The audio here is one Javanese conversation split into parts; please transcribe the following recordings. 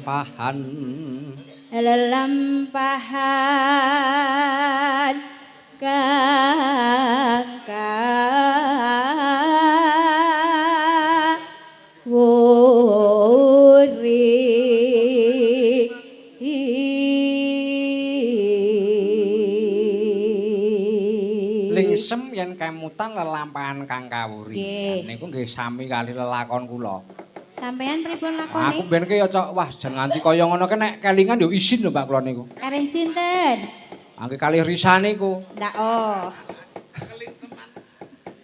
Lelampahan. Lelampahan kang kawuri. Lingsem yen kemutan lelampahan kang kawuri. Niku nggih sami kali lelakon kula. Sampeyan pripun lakone? Aku mbiyen ki ya cok, wah jan nganti kaya ngono ki nek kelingan ya isin lho Mbak kula niku. Kalih sinten? Angke kalih Risa niku. Ndak oh.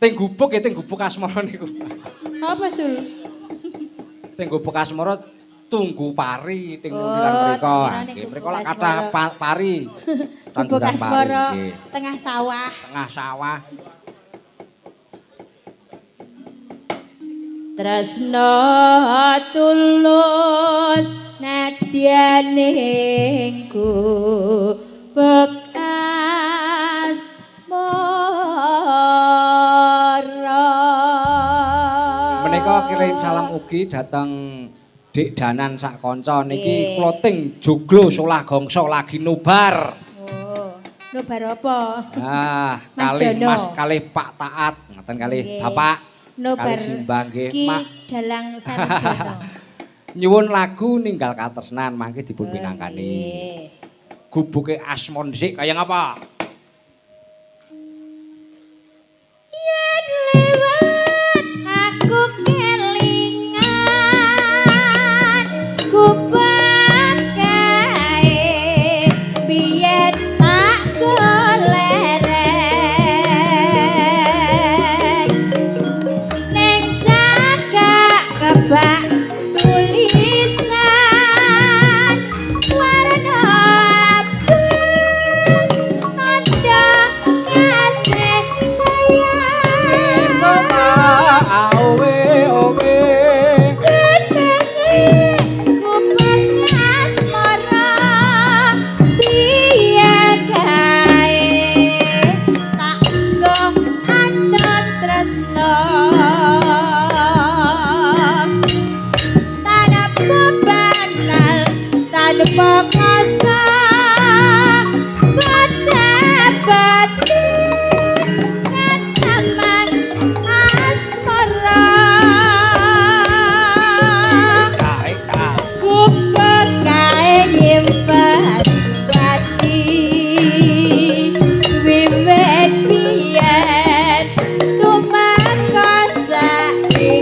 Ting gubuk ya, ting gubuk asmara niku. Apa Sul? Ting gubuk asmara tunggu pari ting Oh, mundilan mriko. tak Nggih, kirane mriko gubuk lak kathah asmara. pari. Gubuk Tanduran pari asmara nggih. tengah sawah. Tengah sawah. Tresno tulus nadyaning gubuk asmara. Menika kirim salam ugi dhateng Dik Danan sak kanca niki kula ting joglo solah gongso lagi nobar. Oh, nobar apa? Ah, Mas kalih Jono. Mas kalih Pak Taat, ngoten kalih Bapak. Nobar Kalih simbah nggih, Ki Mak. Dalang Sarjono. Nyuwun lagu ninggal katresnan mangke dipun pinangkani. Nggih. Gubuke asmara dhisik kaya ngapa? Yen lewat aku kelingan gubuk kae biyen tak goleren ning cagak kebak tulisan warna abang tanda kasih sayang. Awe owe. Jenenge gubuk asmara biyen kae tak nggo antos tresno tanpa bantal tanpa kasa bate-bate taman asmara. Gubuk kae nyimpen ati wiwit biyen tumeka saiki.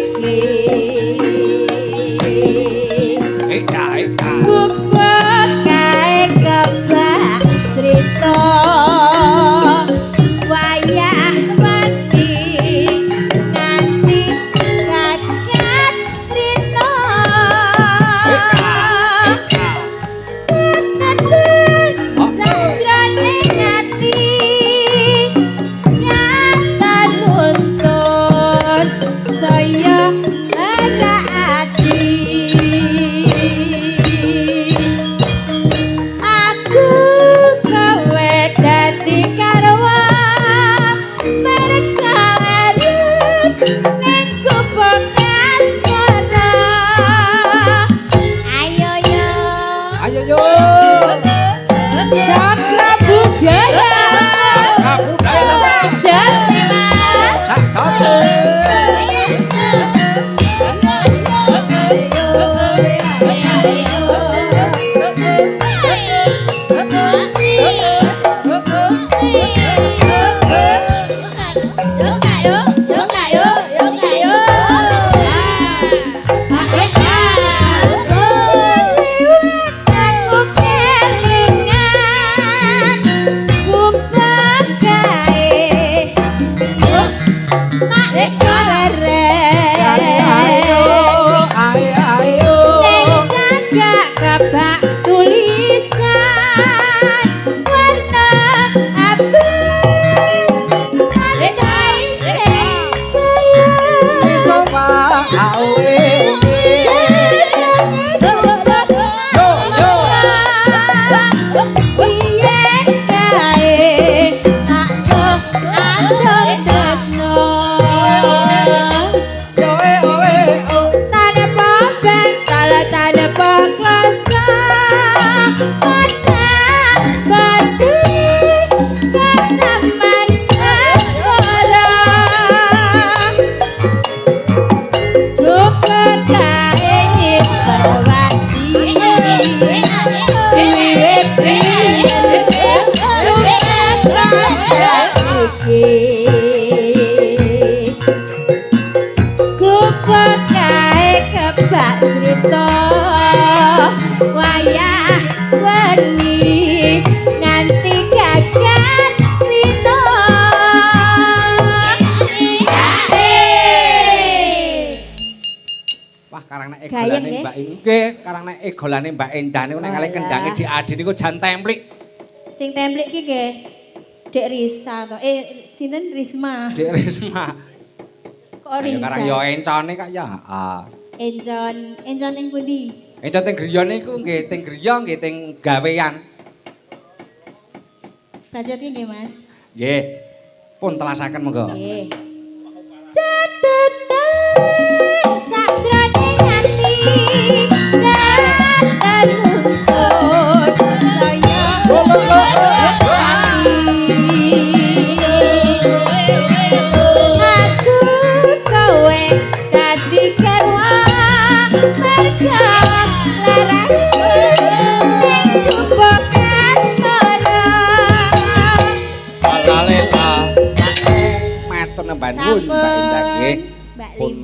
Gubuk kae kebak crita wayah wedi nganti kakat rina. Catetan sajroning ati catan luntur saya ora ati. Aku kowe dadi garwa merga arep ning gubuk asmara. Ayo yo. Ayo yo. Cakra budaya. Cakra budaya. Jati Mas. Sak jose. Aku kelingan gubuk kae tak goleren Ayo ayo ayo. ning cagak kebak tulisan warna abang tanda isih sayang. Iso Pak awe owe. Yo yo. Biyen kae tak antuk tresno. Karang nek Gayeng, egolane nggih. Mbak nggih, karang nek egolane Mbak Endah niku nek kalih Walah. Kendange Dik Adi niku jan templik. Sing templik ki nggih Dek Risa to. Sinten Risma. Dik Risma. Kok Ayo Risa? karang yo encone kak ya. Heeh. Encon, encon ing pundi? Encon teng griya niku nggih, teng griya nggih teng gawean. Bacot ki nggih, Mas. Nggih. Pun telasaken monggo. Nggih. Catetan sakjroning ati datan ukur saya pati. Aku kowe dadi garwa merga laraku ning gubuk asmara. Lalela. Matur nembah nuwun Mbak Endah nggih. Mbak Pun Lim.